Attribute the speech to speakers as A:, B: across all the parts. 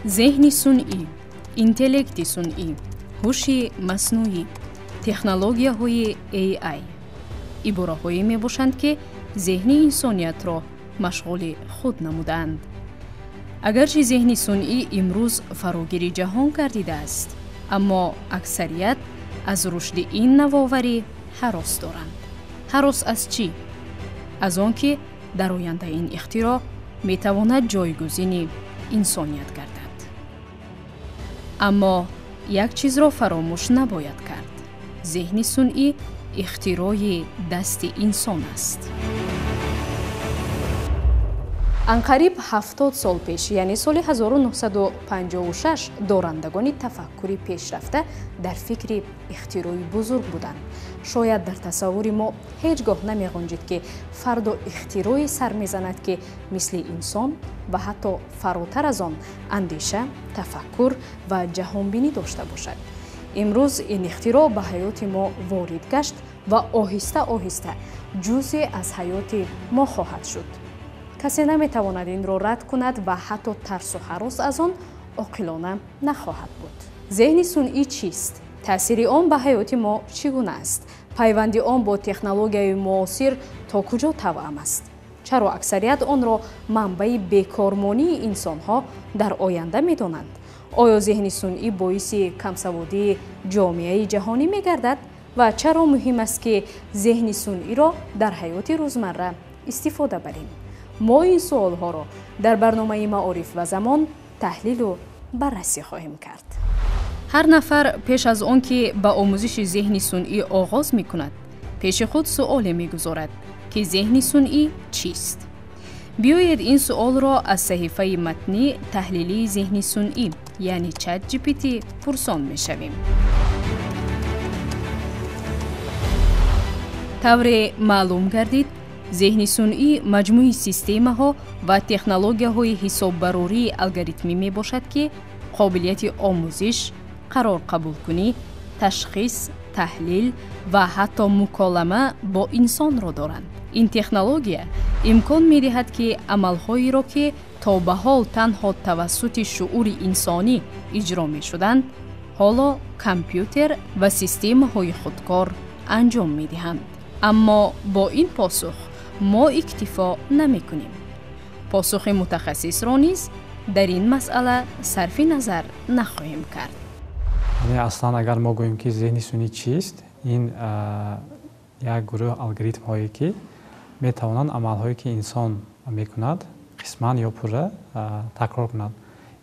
A: Зеҳни сунъӣ, интеллекти сунъӣ, ҳуши маснуӣ, технологияҳои AI ибораҳое мебошанд, ки зеҳни инсониятро машғули худ намудаанд. Агарчи зеҳни сунъӣ имрӯз фарогири ҷаҳон гардидааст, аммо аксарият аз рушди ин навоварӣ ҳарос доранд. Ҳарос аз чӣ? Аз он ки дар оянда ин ихтироъ метавонад ҷойгузини инсоният гардад. Аммо як чизро фаромӯш набояд кард. Зеҳни сунъӣ ихтирои дасти инсон аст. Анқариб 70 сол пеш, яъне соли 1956, дорандагони тафаккури пешрафта дар фикри ихтирои бузург буданд. Шояд дар тасаввури мо ҳеҷ гоҳ намеғунҷид, ки фардо ихтирое сар мезанад, ки мисли инсон ва ҳатто фаротар аз он андеша, тафаккур ва ҷаҳонбинӣ дошта бошад. Имрӯз ин ихтироъ ба ҳаёти мо ворид гашт ва оҳиста оҳиста ҷузъе аз ҳаёти мо хоҳад шуд. Касе наметавонад инро рад кунад ва ҳатто тарсу ҳарос аз он оқилона нахоҳад буд. Зеҳни сунъӣ чист? Таъсири он ба ҳаёти мо чӣ гуна аст? Пайванди он бо технологияи муосир то куҷо тавъам аст? Чаро аксарият онро манбаи бекормонии инсонҳо дар оянда медонанд? Оё зеҳни сунъӣ боиси камсаводии ҷомеаи ҷаҳонӣ мегардад? Ва чаро муҳим аст, ки зеҳни сунъиро дар ҳаёти рӯзмарра истифода барем? Мо ин суолҳоро дар барномаи «Маориф ва замон» таҳлилу баррасӣ хоҳем кард. Ҳар нафар пеш аз он ки ба омӯзиши зеҳни сунъӣ оғоз мекунад, пеши худ суоле мегузорад, ки зеҳни сунъӣ чист? Биёед, ин суолро аз саҳифаи матнӣ таҳлилии зеҳни сунъӣ, яъне Чат GPT, пурсон мешавем. Тавре маълум гардид, зеҳни сунъӣ маҷмӯи системаҳо ва технологияҳои ҳисоббарории алгоритмӣ мебошад, ки қобилияти омӯзиш, қарорқабулкунӣ, ташхис, таҳлил ва ҳатто муколама бо инсонро доранд. Ин технология имкон медиҳад, ки амалҳоеро, ки то ба ҳол танҳо тавассути шуъури инсонӣ иҷро мешуданд, ҳоло компютер ва системаҳои худкор анҷом медиҳанд. Аммо бо ин посух мо иктифо намекунем. Посухи мутахассисро низ дар ин масъала сарфи назар нахоҳем кард.
B: Яъне аслан агар мо гӯем, ки зеҳни сунъӣ чист, ин як гурӯҳ алгоритмҳое, ки метавонанд амалҳое, ки инсон мекунад, қисман ё пурра такрор кунанд.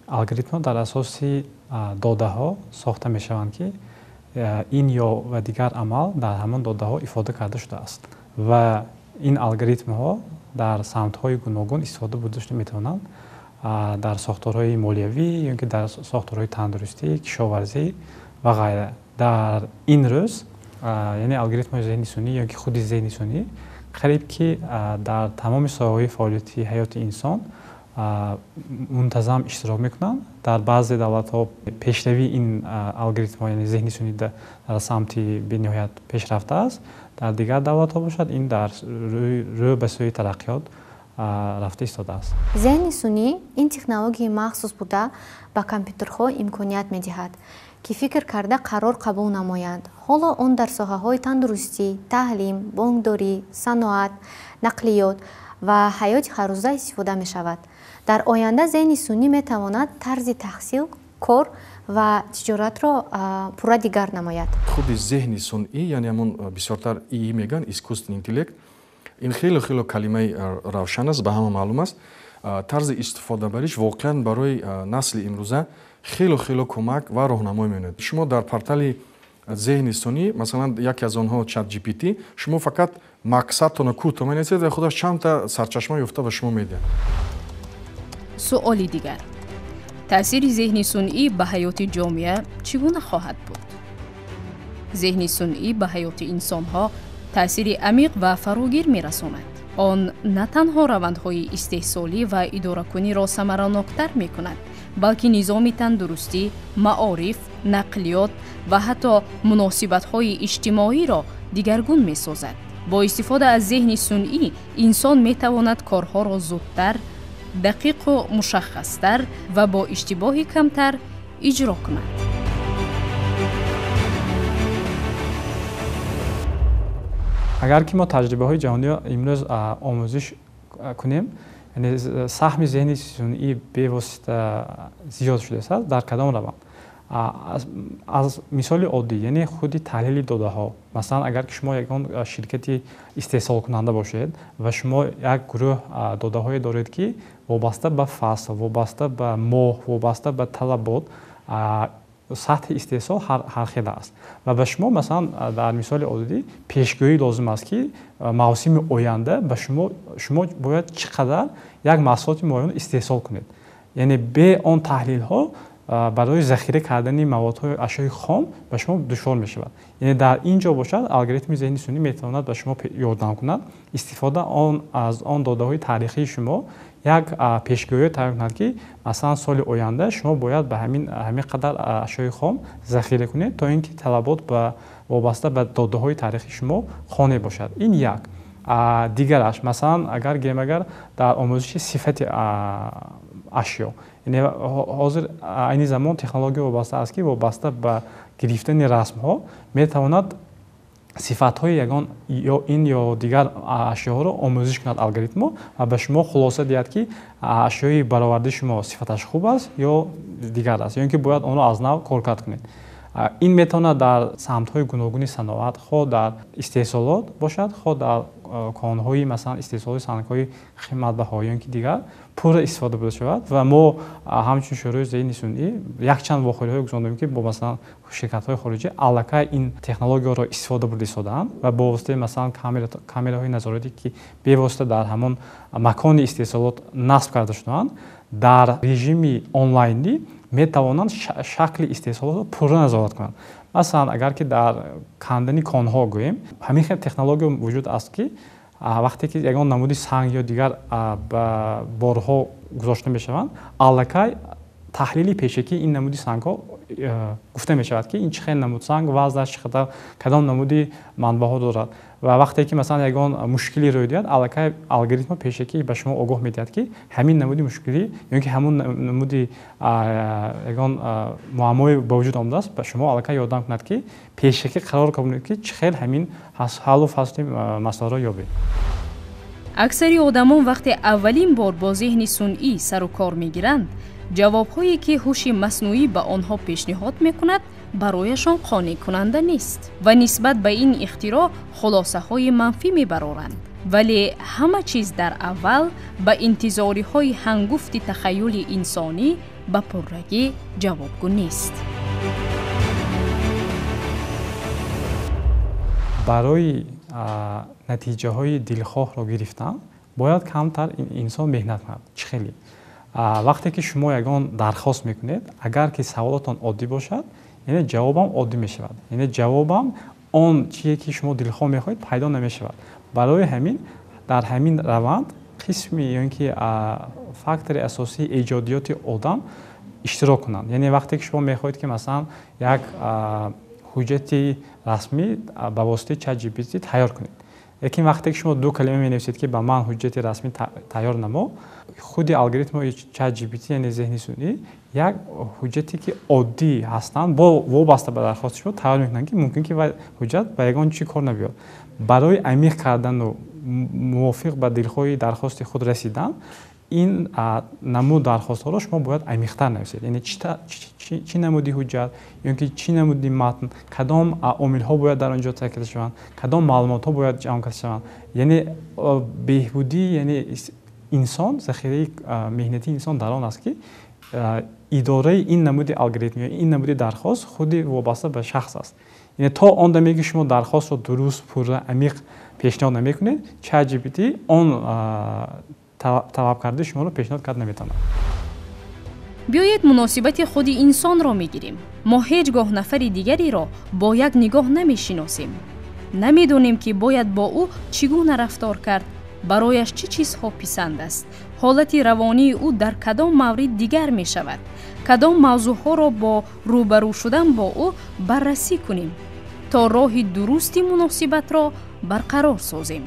B: Алгоритмҳо дар асоси додаҳо сохта мешаванд, ки ин ё ва дигар амал дар ҳамон додаҳо ифода карда шудааст, ва ин алгоритмҳо дар самтҳои гуногун истифода бурда шуда метавонанд: дар сохторҳои молиявӣ ё ки дар сохторҳои тандурустӣ, кишоварзӣ ва ғайра. Дар ин рӯз, яъне алгоритмҳои зеҳни сунъӣ ё ки худи зеҳни сунъӣ қариб ки дар тамоми соҳаҳои фаъолияти ҳаёти инсон мунтазам иштирок мекунанд. Дар баъзе давлатҳо пешравии ин алгоритмҳо, яъне зеҳни сунъӣ, дар самти бениҳоят пешрафта аст, дар дигар давлатҳо бошад, ин дар рӯ ба сӯи тараққиёт рафта истодааст.
C: Зеҳни сунъӣ ин технологияи махсус буда, ба компютерҳо имконият медиҳад, ки фикр карда қарор қабул намоянд. Ҳоло он дар соҳаҳои тандурустӣ, таълим, бонкдорӣ, саноат, нақлиёт ва ҳаёти ҳаррӯза истифода мешавад. Дар оянда зеҳни сунъӣ метавонад тарзи таҳсил, кор ва тиҷоратро пурра дигар намояд.
D: Худи зеҳни сунъӣ, яъне ҳамон бисёртар ИИ мегӯянд, искусственный интеллект, ин хеле хеле калимаи равшан аст, ба ҳама маълум аст. Тарзи истифодабариш воқеан барои насли имрӯза хеле хеле кӯмак ва роҳнамоӣ меояд. Шумо дар портали зеҳни сунъӣ, масалан, яке аз онҳо Чат GPT, шумо фақат мақсадтонро кӯтоҳ менависед ва худаш чандта сарчашма ёфта ба шумо медиҳад.
A: Суоли дигар: таъсири зеҳни сунъӣ ба ҳаёти ҷомеа чӣ гуна хоҳад буд? Зеҳни сунъӣ ба ҳаёти инсонҳо таъсири амиқ ва фарогир мерасонад. Он на танҳо равандҳои истеҳсолӣ ва идоракуниро самараноктар мекунад, балки низоми тандурустӣ, маориф, нақлиёт ва ҳатто муносибатҳои иҷтимоиро дигаргун месозад. Бо истифода аз зеҳни сунъӣ инсон метавонад корҳоро зудтар, дақиқу мушаххастар ва бо иштибоҳи камтар иҷро кунад.
B: Агар ки мо таҷрибаҳои ҷаҳониро имрӯз омӯзиш кунем, яъне саҳми зеҳни сунъӣ бевосита зиёд шудааст дар кадом раванд? Аз мисоли оддӣ, яъне худи таҳлили додаҳо. Масалан, агар ки шумо ягон ширкати истеҳсолкунанда бошед ва шумо як гурӯҳ додаҳое доред, ки вобаста ба фасл, вобаста ба моҳ, вобаста ба талабот сатҳи истеҳсол ҳархела аст ва ба шумо, масалан, дар мисоли оддӣ пешгӯӣ лозим аст, ки мавсими оянда ба шумо бояд чӣ қадар як маҳсулоти муайян истеҳсол кунед. Яъне бе он таҳлилҳо барои захира кардани маводҳои ашёи хом ба шумо душвор мешавад. Яъне дар ин ҷо бошад, алгоритми зеҳни сунъӣ метавонад ба шумо ёрдам кунад, истифода аз он додаҳои таърихии шумо як пешгӯиё тайёр кунад, ки масалан соли оянда шумо бояд ба ҳамин қадар ашёи хом захира кунед, то ин ки талабот вобаста ба додаҳои таърихии шумо қонеъ бошад. Ин як. Дигараш, масалан, агар гирем, агар дар омӯзиши сифати ашё, яъне ҳозир айни замон технология вобаста аст, ки вобаста ба гирифтани расмҳо метавонад сифатҳои ягон ё ин ё дигар ашёҳоро омӯзиш кунад алгоритмо ва ба шумо хулоса диҳад, ки ашёи баровардаи шумо сифаташ хуб аст ё дигар аст, ё ин ки бояд онро аз нав коркард кунед. Ин метавонад дар самтҳои гуногуни саноат, хоҳ дар истеҳсолот бошад, хоҳ дар конҳои, масалан, истеҳсоли сангҳои қиматбаҳо ё ин ки дигар пурра истифода бурда шавад. Ва мо ҳамчун Шӯрои зеҳни сунъӣ якчанд вохӯриҳое гузарондем, ки бо, масалан, ширкатҳои хориҷӣ аллакай ин технологияро истифода бурда истодаанд ва бо воситаи, масалан, камераҳои назоратӣ, ки бевосита дар ҳамон макони истеҳсолот насб карда шудаанд, дар режими онлайнӣ метавонанд шакли истеҳсолотро пурра назорат кунанд. Масалан, агар ки дар кандани конҳо гӯем, ҳамин хел технология вуҷуд аст, ки вақте ки ягон намуди санг ё дигар ба борҳо гузошта мешаванд, аллакай таҳлили пешакии ин намуди сангҳо гуфта мешавад, ки ин чӣ хел намуд санг, вазнаш чӣ қадар, кадом намуди манбаъҳо дорад. Ва вақте ки, масалан, ягон мушкиле рӯй диҳад, аллакай алгоритмо пешакӣ ба шумо огоҳ медиҳад, ки ҳамин намуди мушкилӣ ё ки ҳамон намуди ягон муаммое ба вуҷуд омадааст, ба шумо аллакай ёрдам кунад, ки пешакӣ қарор кунед, ки чӣ хел ҳамин ҳаллу фасли масъаларо ёбед.
A: Аксари одамон вақте аввалин бор бо зеҳни сунъӣ сару кор мегиранд, ҷавобҳое ки ҳуши маснуӣ ба онҳо пешниҳод мекунад, барояшон қонеъкунанда нест ва нисбат ба ин ихтироъ хулосаҳои манфӣ мебароранд. Вале ҳама чиз дар аввал ба интизориҳои ҳангуфти тахаюли инсонӣ ба пуррагӣ ҷавобгӯ нест.
B: Барои натиҷаҳои дилхоҳро гирифтан бояд камтар инсон меҳнат кунад. Чӣ хеле? Вақте ки шумо ягон дархост мекунед, агар ки саволотон оддӣ бошад, яъне ҷавобам оддӣ мешавад, яъне ҷавобам он чие ки шумо дилхоҳ мехоҳед пайдо намешавад. Барои ҳамин дар ҳамин раванд қисми ё ин ки фактори асосии эҷодиёти одам иштирок кунанд. Яъне вақте ки шумо мехоҳед, ки масалан як ҳуҷҷати расмӣ ба воситаи ChatGPT тайёр кунед, лекин вақте ки шумо ду калима менависед, ки ба ман ҳуҷҷати расмӣ тайёр намо, худи алгоритмҳои ChatGPT, яъне зеҳни сунъӣ, як ҳуҷҷате ки оддӣ ҳастанд, бо вобаста ба дархости шумо тайёр мекунанд, ки мумкин ки ҳуҷҷат ба ягон чӣ кор набиёд. Барои амиқ кардану мувофиқ ба дилхоҳи дархости худ расидан, ин намуд дархостҳоро шумо бояд амиқтар нависед. Яъне чӣ намуди ҳуҷҷат ё ки чӣ намуди матн, кадом омилҳо бояд дар он ҷо таъкид шаванд, кадом маълумотҳо бояд ҷамъ карда шаванд. Яъне беҳбудӣ, яъне инсон, захираи меҳнатии инсон дар он аст, ки идораи ин намуди алгоритм ё ин намуди дархост худи вобаста ба шахс аст. Яъне то он даме ки шумо дархостро дуруст, пурра, амиқ пешниҳод намекунед, ChatGPT он талаб кардаи шуморо пешниҳод карда наметавонад.
A: Биёед муносибати худи инсонро мегирем. Мо ҳеҷ гоҳ нафари дигареро бо як нигоҳ намешиносем. Намедонем, ки бояд бо ӯ чӣ гуна рафтор кард, барояш чӣ чизҳо писанд аст, ҳолати равонии ӯ дар кадом маврид дигар мешавад, кадом мавзӯъҳоро бо рӯбарӯ шудан бо ӯ баррасӣ кунем, то роҳи дурусти муносибатро барқарор созем.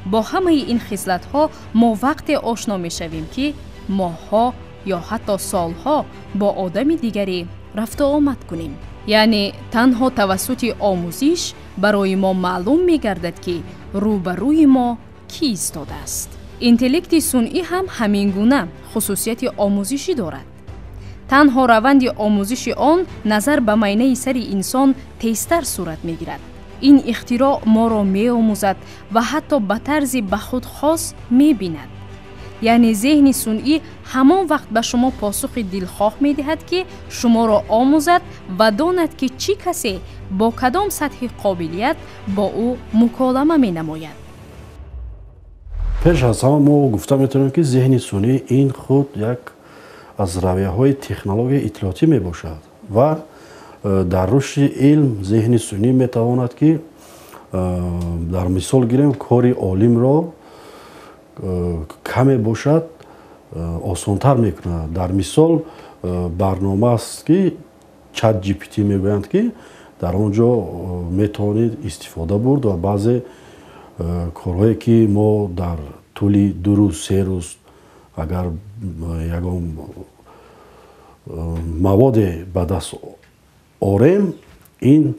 A: Бо ҳамаи ин хислатҳо мо вақте ошно мешавем, ки моҳҳо ё ҳатто солҳо бо одами дигарӣ рафтуомад кунем. Яъне танҳо тавассути омӯзиш барои мо маълум мегардад, ки рӯбарӯи мо кӣ истодааст. Интеллекти сунъӣ ҳам ҳамин гуна хусусияти омӯзишӣ дорад. Танҳо раванди омӯзиши он назар ба майнаи сари инсон тезтар сурат мегирад. Ин ихтироъ моро меомӯзад ва ҳатто ба тарзи ба худ хос мебинад. Яъне зеҳни сунъӣ ҳамон вақт ба шумо посухи дилхоҳ медиҳад, ки шуморо омӯзад ва донад, ки чӣ касе бо кадом сатҳи қобилият бо ӯ муколама менамояд.
E: Пеш аз ҳама мо гуфта метавонем, ки зеҳни сунъӣ ин худ як аз равияҳои технологияи иттилоотӣ мебошад ва дар рушди илм зеҳни сунъӣ метавонад, ки дар мисол гирем, кори олимро каме бошад осонтар мекунад. Дар мисол барнома аст, ки чат GPT мегӯянд, ки дар он ҷо метавонед истифода бурд ва баъзе корҳое, ки мо дар тӯли 2 рӯз, 3 рӯз агар ягон маводе ба даст орем, ин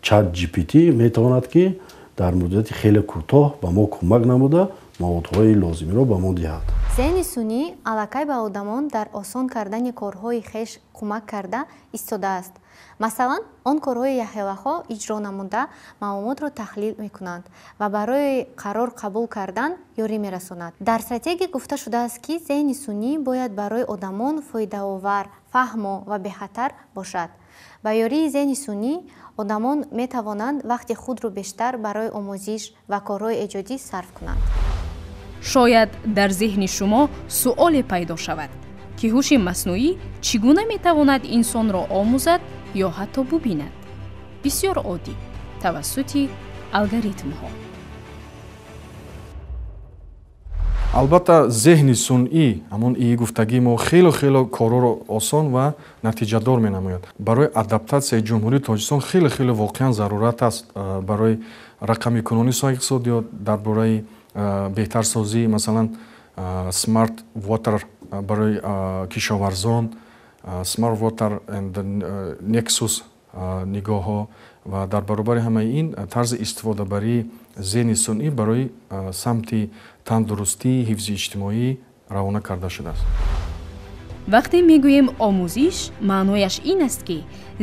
E: чат GPT метавонад, ки дар муддати хеле кӯтоҳ ба мо кӯмак намуда, маводҳои лозимиро ба мо диҳад.
C: Зеҳни сунъӣ аллакай ба одамон дар осон кардани корҳои хеш кӯмак карда истодааст. Масалан, он корҳои яхелаҳо иҷро намуда, маълумотро таҳлил мекунанд ва барои қарор қабул кардан ёрӣ мерасонад. Дар стратегия гуфта шудааст, ки зеҳни сунъӣ бояд барои одамон фоидаовар, фаҳмо ва бехатар бошад. Ба ёрии зеҳни сунъӣ одамон метавонанд вақти худро бештар барои омӯзиш ва корҳои эҷодӣ сарф кунанд.
A: Шояд дар зеҳни шумо суоле пайдо шавад, ки ҳуши маснуӣ чӣ гуна метавонад инсонро омӯзад ё ҳатто бубинад. Бисёр оддӣ, тавассути алгоритмҳо.
D: Албатта, зеҳни сунъӣ, ҳамон ии гуфтагии мо, хело хело корҳоро осон ва натиҷадор менамояд. Барои адаптатсияи Ҷумҳурии Тоҷикистон хеле хеле воқеан зарурат аст барои рақамикунонии соҳаи иқтисодиёт, дар бораи беҳтарсозии, масалан, smart water барои кишоварзон, smart water and nexus нигоҳҳо ва дар баробари ҳамаи ин тарзи истифодабарии зеҳни сунъӣ барои самти тандурустӣ, ҳифзи иҷтимоӣ равона карда шудааст.
A: Вақте мегӯем омӯзиш, маънояш ин аст, ки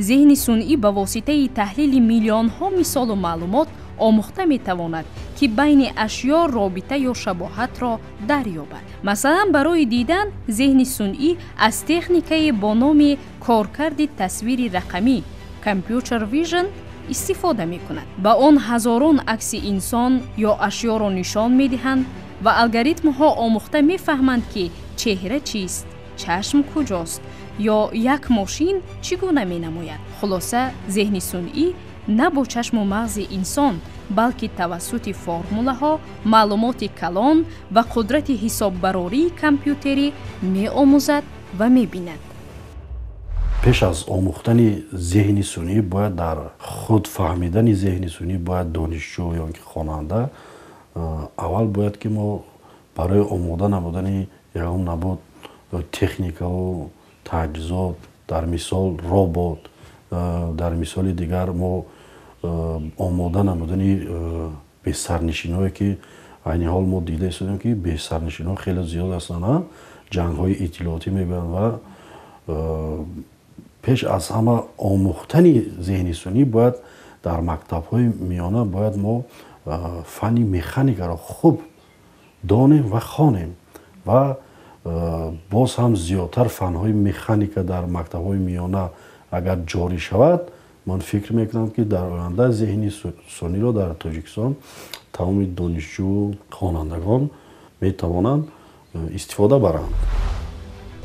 A: зеҳни сунъӣ ба воситаи таҳлили миллионҳо мисолу маълумот омӯхта метавонад, ки байни ашё робита ё шабоҳатро дарёбад. Масалан, барои дидан зеҳни сунъӣ аз техникае бо номи коркарди тасвири рақамӣ Computer Vision истифода мекунад. Ба он ҳазорон акси инсон ё ашёро нишон медиҳанд ва алгоритмҳо омӯхта мефаҳманд, ки чеҳра чист, чашм куҷост ё як мошин чӣ гуна менамояд. Хулоса, зеҳни сунъӣ на бо чашму мағзи инсон, балки тавассути формулаҳо, маълумоти калон ва қудрати ҳисоббарории компютерӣ меомӯзад ва мебинад.
E: Пеш аз омӯхтани зеҳни сунъӣ бояд дар худ фаҳмидани зеҳни сунъӣ бояд донишҷӯ ё ки хонанда аввал бояд, ки мо барои омода намудани ягон набуд техникаву таҷҳизот, дар мисол робот, дар мисоли дигар мо омода намудани бесарнишинҳое, ки айни ҳол мо дида истодем, ки бесарнишинҳо хеле зиёд ҳастанд, ҷангҳои иттилоотӣ мебаранд ва пеш аз ҳама омӯхтани зеҳни сунъӣ бояд дар мактабҳои миёна бояд мо фанни механикаро хуб донем ва хонем ва боз ҳам зиёдтар фанҳои механика дар мактабҳои миёна агар ҷорӣ шавад, ман фикр мекунам, ки дар оянда зеҳни сунъиро дар Тоҷикистон тамоми донишҷӯ хонандагон метавонанд истифода баранд.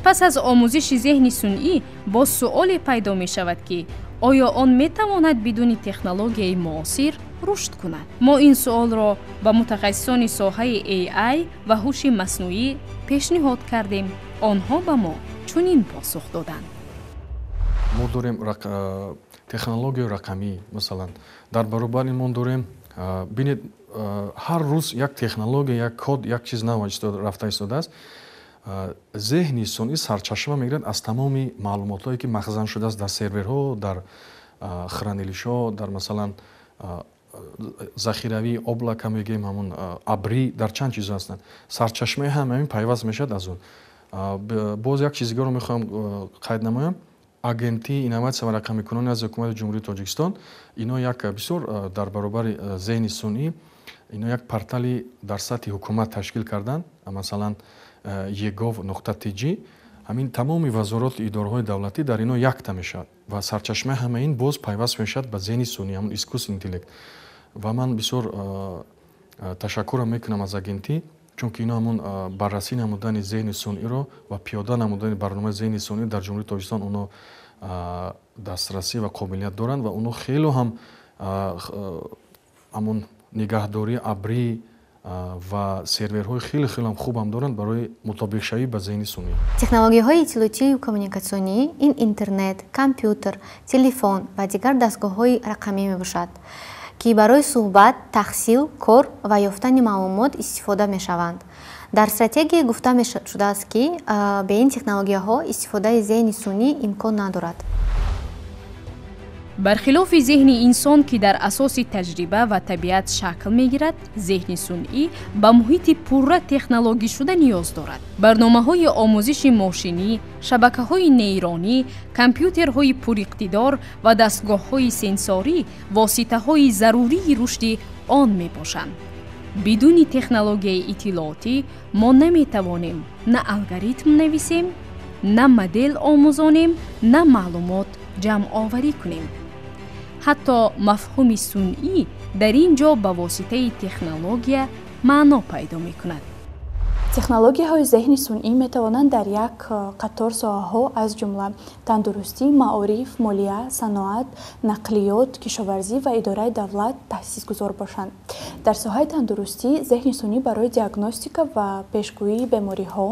A: Пас аз омӯзиши зеҳни сунъӣ боз суоле пайдо мешавад, ки оё он метавонад бидуни технологияи муосир рушд кунад? Мо ин суолро ба мутахассисони соҳаи AI ва ҳуши маснуӣ пешниҳод кардем. Онҳо ба мо чунин посух доданд.
D: Мо дорем технологияи рақамӣ, масалан, дар баробари мо дорем Бинед, ҳар рӯз як технология, як код, як чиз нав рафта истодааст. Зеҳни сунъӣ сарчашма мегирад аз тамоми маълумотҳое, ки махзан шудааст дар серверҳо, дар хранилищҳо, дар, масалан, захиравии облака мегӯем, ҳамон абрӣ, дар чанд чизо ҳастанд. Сарчашмаи ҳамаин пайваст мешавад аз он. Боз як чизи дигарро мехоҳам қайд намоям. Агентии инноватсия ва рақамикунонӣ аз Ҳукумати Ҷумҳурии Тоҷикистон, ино як бисёр дар баробари зеҳни сунъӣ ино як портали дар сатҳи ҳукумат ташкил карданд, масалан, egov.tj. Ҳамин тамоми вазороту идораҳои давлатӣ дар ино якта мешавад ва сарчашмаи ҳамаин боз пайваст мешавад ба зеҳни сунъӣ, ҳамон искусственный интеллект. Ва ман бисёр ташаккурам мекунам аз агентӣ, чунки ино ҳамон баррасӣ намудани зеҳни сунъиро ва пиёда намудани барномаи зеҳни сунъӣ дар Ҷумҳурии Тоҷикистон оно дастрасӣ ва қобилият доранд ва оно хело ҳам ҳамон нигаҳдории абрӣ ва серверҳои хеле хеле ҳам хуб ҳам доранд барои мутобиқшавӣ ба зеҳни сунъӣ.
C: Технологияҳои иттилоотию коммуникатсионӣ ин интернет, компютер, телефон ва дигар дастгоҳҳои рақамӣ мебошад, ки барои суҳбат, таҳсил, кор ва ёфтани маълумот истифода мешаванд. Дар стратегия гуфта шудааст, ки бе ин технологияҳо истифодаи зеҳни сунъӣ имкон надорад.
A: Бархилофи зеҳни инсон, ки дар асоси таҷриба ва табиат шакл мегирад, зеҳни сунъӣ ба муҳити пурра технологишуда ниёз дорад. Барномаҳои омӯзиши мошинӣ, шабакаҳои нейронӣ, компютерҳои пуриқтидор ва дастгоҳҳои сенсорӣ воситаҳои зарурии рушди он мебошанд. Бидуни технологияи иттилоотӣ мо наметавонем на алгоритм нависем, на модел омӯзонем, на маълумот ҷамъоварӣ кунем. Ҳатто мафҳуми сунъӣ дар ин ҷо ба воситаи технология маъно пайдо мекунад.
F: Технологияҳои зеҳни сунъӣ метавонанд дар як қатор соҳаҳо, аз ҷумла тандурустӣ, маориф, молия, саноат, нақлиёт, кишоварзӣ ва идораи давлат таъсисгузор бошанд. Дар соҳаи тандурустӣ зеҳни сунъӣ барои диагностика ва пешгӯии бемориҳо,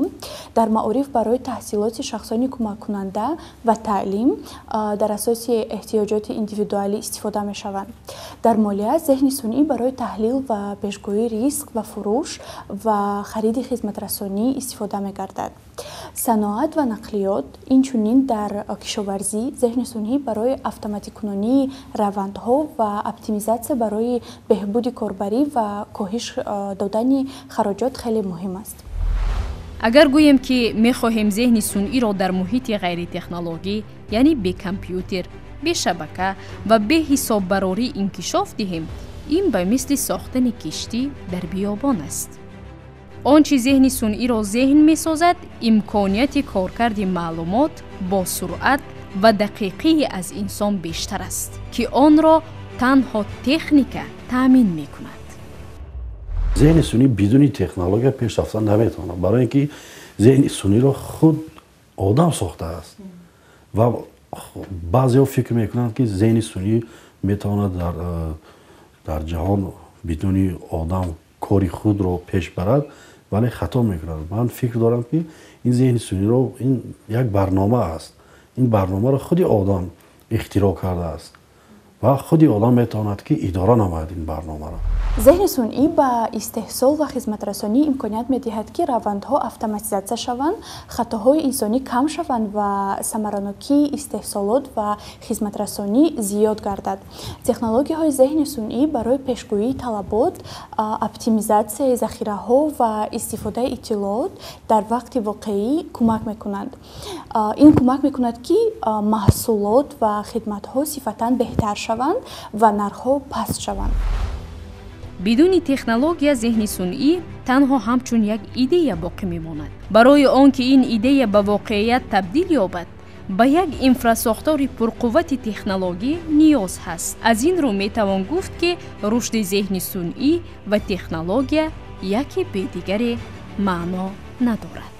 F: дар маориф барои таҳсилоти шахсони кӯмаккунанда ва таълим дар асоси эҳтиёҷоти индивидуалӣ истифода мешаванд. Дар молия зеҳни сунъӣ барои таҳлил ва пешгӯии риск ва фурӯш ва хариди хизматрасонӣ истифода мегардад. Саноат ва нақлиёт, инчунин дар кишоварзӣ зеҳни сунъӣ барои автоматикунонии равандҳо ва оптимизатсия барои беҳбуди корбарӣ ва коҳиш додани хароҷот хеле муҳим аст.
A: Агар гӯем, ки мехоҳем зеҳни сунъиро дар муҳити ғайритехнологӣ, яъне бе компютер, бе шабака ва бе ҳисоббарорӣ инкишоф диҳем, ин ба мисли сохтани киштӣ дар биёбон аст. Он чи зеҳни сунъиро зеҳн месозад, имконияти коркарди маълумот бо суръат ва дақиқии аз инсон бештар аст, ки онро танҳо техника таъмин мекунад.
E: Зеҳни сунъӣ бидуни технология пеш рафтан наметавонад, барои ин ки зеҳни сунъиро худ одам сохтааст. Ва баъзеҳо фикр мекунанд, ки зеҳни сунъӣ метавонад дар ҷаҳон бидуни одам кори худро пеш барад, вале хато мекунад. Ман фикр дорам, ки ин зеҳни сунъиро ин як барнома аст. Ин барномаро худи одам ихтироъ кардааст ва худи одам метавонад, ки идора намояд ин барномаро.
F: Зеҳни сунъӣ ба истеҳсол ва хизматрасонӣ имконият медиҳад, ки равандҳо автоматизатсия шаванд, хатоҳои инсонӣ кам шаванд ва самаранокии истеҳсолот ва хизматрасонӣ зиёд гардад. Технологияҳои зеҳни сунъӣ барои пешгӯии талабот, оптимизатсияи захираҳо ва истифодаи иттилоот дар вақти воқеӣ кӯмак мекунанд. Ин кӯмак мекунад, ки маҳсулот ва хидматҳо сифатан беҳтар шаванд ва нархҳо паст шаванд.
A: Бидуни технология зеҳни сунъӣ танҳо ҳамчун як идея боқӣ мемонад. Барои он ки ин идея ба воқеият табдил ёбад, ба як инфрасохтори пурқуввати технологӣ ниёз ҳаст. Аз ин рӯ метавон гуфт, ки рушди зеҳни сунъӣ ва технология яке бе дигаре маъно надорад.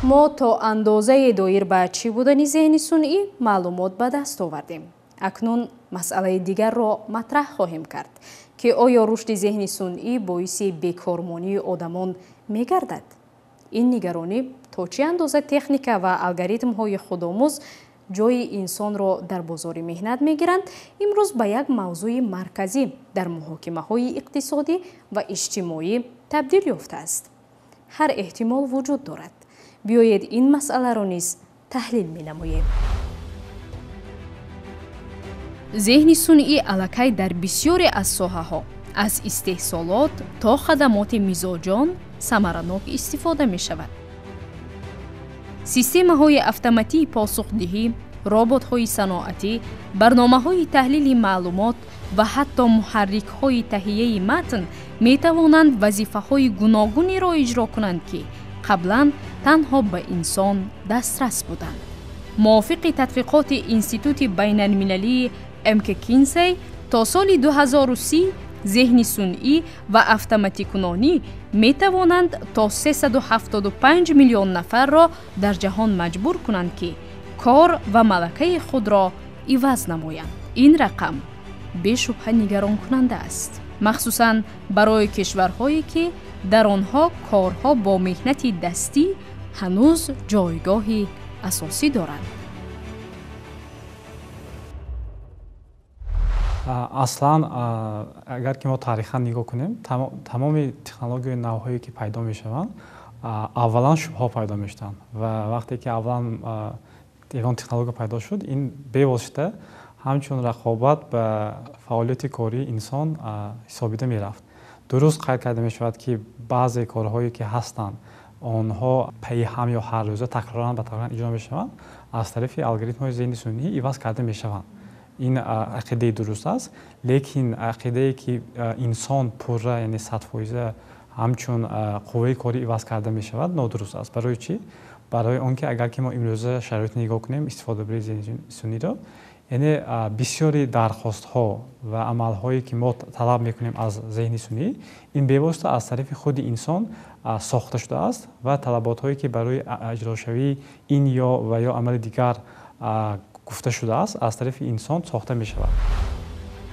A: Мо то андозае доир ба чӣ будани зеҳни сунъӣ маълумот ба даст овардем. Акнун масъалаи дигарро матраҳ хоҳем кард, ки оё рушди зеҳни сунъӣ боиси бекормонии одамон мегардад? Ин нигаронӣ то чӣ андоза техника ва алгоритмҳои худомӯз ҷойи инсонро дар бозори меҳнат мегиранд, имрӯз ба як мавзӯи марказӣ дар муҳокимаҳои иқтисодӣ ва иҷтимоӣ табдил ёфтааст. Ҳар эҳтимол вуҷуд дорад. Биёед ин масъаларо низ таҳлил менамоем. Зеҳни сунъӣ аллакай дар бисёре аз соҳаҳо, аз истеҳсолот то хадамоти мизоҷон самаранок истифода мешавад. Системаҳои автоматии посухдиҳӣ, роботҳои саноатӣ, барномаҳои таҳлили маълумот ва ҳатто муҳаррикҳои таҳияи матн метавонанд вазифаҳои гуногунеро иҷро кунанд, ки қаблан танҳо ба инсон дастрас буданд. Мувофиқи тадқиқоти Институти байналмилалии МК Кинсей, то соли 2030 зеҳни сунъӣ ва автоматикунонӣ метавонанд то 375 миллион нафарро дар ҷаҳон маҷбур кунанд, ки кор ва малакаи худро иваз намоянд. Ин рақам бешубҳа нигаронкунанда аст, махсусан барои кишварҳое, ки дар онҳо корҳо бо меҳнати дастӣ ҳанӯз ҷойгоҳи асосӣ доранд.
B: Аслан, агар ки мо таърихан нигоҳ кунем, тамоми технологияи навҳое ки пайдо мешаванд, аввалан шубҳаҳо пайдо мешаванд, ва вақте ки аввалан ягон технология пайдо шуд, ин бевосита ҳамчун рақобат ба фаъолияти кории инсон ҳисобида мерафт. Дуруст қайд карда мешавад, ки баъзе корҳое ки ҳастанд, онҳо пайи ҳам ё ҳаррӯза такроран ба такроран иҷро мешаванд, аз тарафи алгоритмҳои зеҳни сунъӣ иваз карда мешаванд. Ин ақидаи дуруст аст, лекин ақидае ки инсон пурра, яъне 100%, ҳамчун қувваи корӣ иваз карда мешавад, нодуруст аст. Барои чӣ? Барои он ки агар ки мо имрӯза шароит нигоҳ кунем, истифодабарии зеҳни сунъиро, яъне бисёри дархостҳо ва амалҳое ки мо талаб мекунем аз зеҳни сунъӣ, ин бевосита аз тарафи худи инсон сохта шудааст ва талаботҳое ки барои иҷрошавии ин ё ва ё амали дигар гуфта шудааст, аз тарафи инсон сохта мешавад.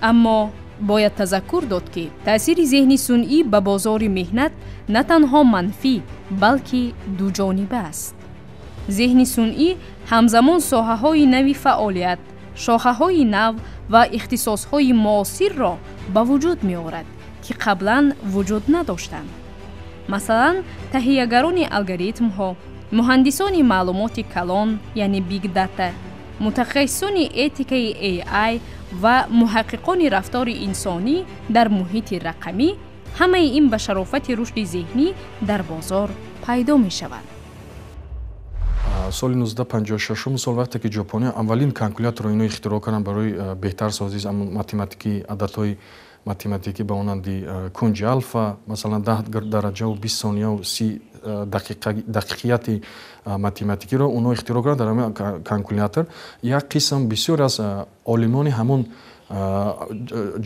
A: Аммо бояд тазаккур дод, ки таъсири зеҳни сунъӣ ба бозори меҳнат на танҳо манфӣ, балки дуҷониба аст. Зеҳни сунъӣ ҳамзамон соҳаҳои нави фаъолият, шохаҳои нав ва ихтисосҳои муосирро ба вуҷуд меорад, ки қаблан вуҷуд надоштанд. Масалан, таҳиягарони алгоритмҳо, муҳандисони маълумоти калон, яъне big data, мутахассисони этикаи AI ва муҳаққиқони рафтори инсонӣ дар муҳити рақамӣ, ҳамаи ин ба шарофати рушди зеҳнӣ дар бозор пайдо мешаванд.
D: Соли 1956 сол, вақте ки ҷопониё аввалин калкуляторро ино ихтироъ карданд барои беҳтар созии математикӣ, ададҳои математикӣ ба монанди кунҷи алфа, масалан 10 дараҷаву 20 сонияу 30 дақиқияти математикиро онҳо ихтироъ карданд дар ҳамин калкулятор. Як қисм бисёр аз олимони ҳамон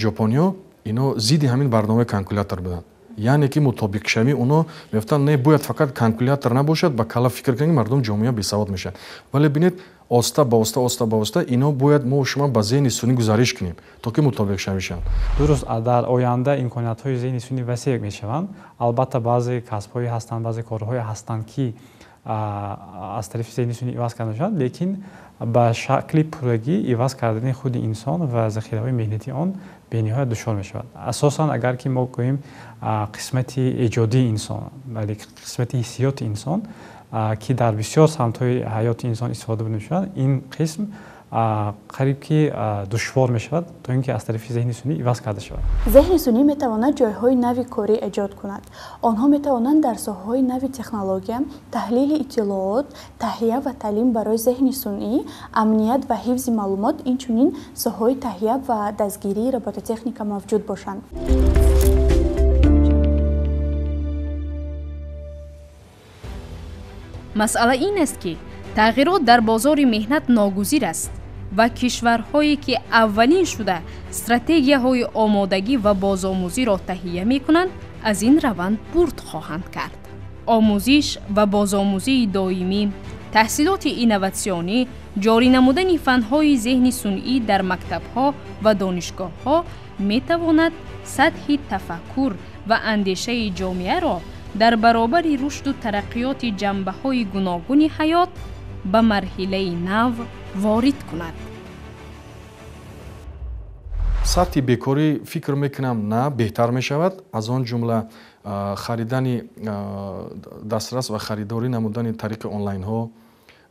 D: ҷопониё ино зидди ҳамин барномаи калкулятор буданд, яъне ки мутобиқшавӣ онҳо мегуфтанд, не, бояд фақат калкулятор набошад, ба кала фикр кунем, мардум, ҷомеа бесавод мешавад. Вале бинед, оста ба оста, оста ба оста ино бояд мо шумо ба зеҳни сунъӣ гузариш кунем, то ки мутобиқшавӣ шаванд.
B: Дуруст, дар оянда имкониятҳои зеҳни сунъӣ васеъ мешаванд. Албатта, баъзе касбҳое ҳастанд, баъзе корҳое ҳастанд, ки аз тарафи зеҳни сунъӣ иваз карда мешаванд, лекин ба шакли пуррагӣ иваз кардани худи инсон ва захираҳои меҳнатии он бениҳоят душвор мешавад. Асосан, агар ки мо гӯем, қисмати эҷодии инсон, бале, қисмати ҳиссиёти инсон, ки дар бисёр самтҳои ҳаёти инсон истифода бурда мешавад, ин қисм қариб ки душвор мешавад, то ин ки аз тарафи зеҳни сунъӣ иваз карда шавад.
F: Зеҳни сунъӣ метавонад ҷойҳои нави корӣ эҷод кунад. Онҳо метавонанд дар соҳаҳои нави технология, таҳлили иттилоот, таҳия ва таълим барои зеҳни сунъӣ, амният ва ҳифзи маълумот, инчунин соҳаҳои таҳия ва дастгирии робототехника мавҷуд бошанд.
A: Масъала ин аст, ки тағйирот дар бозори меҳнат ногузир аст ва кишварҳое ки аввалин шуда стратегияҳои омодагӣ ва бозомӯзиро таҳия мекунанд, аз ин раванд бурд хоҳанд кард. Омӯзиш ва бозомӯзии доимӣ, таҳсилоти инноватсионӣ, ҷорӣ намудани фанҳои зеҳни сунъӣ дар мактабҳо ва донишгоҳҳо метавонад сатҳи тафаккур ва андешаи ҷомеаро дар баробари рушду тараққиёти ҷанбаҳои гуногуни ҳаёт ба марҳилаи нав ворид кунад.
D: Сатҳи бекорӣ фикр мекунам на беҳтар мешавад, аз он ҷумла харидани дастрас ва харидорӣ намудани тариқи онлайнҳо